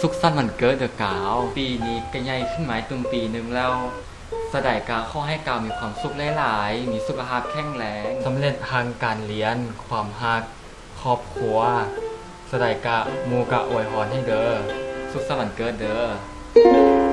ສຸກສັນວັນເກີດເດີກາວ, ປີນີ້ກະໃຫຍ່ຂຶ້ນມາອີກຕື່ມປີໜຶ່ງແລ້ວ. ສະໃດກະຂໍໃຫ້ກາວມີຄວາມສຸກຫຼາຍໆ, ມີສຸຂະພາບແຂງແຮງ, ສຳເລັດທາງການຮຽນ, ຄວາມຮັກ, ຄອບຄົວ. ສະໃດກະ ໝູ່ກະອວຍພອນໃຫ້ເດີ. ສຸກສັນວັນເກີດເດີ.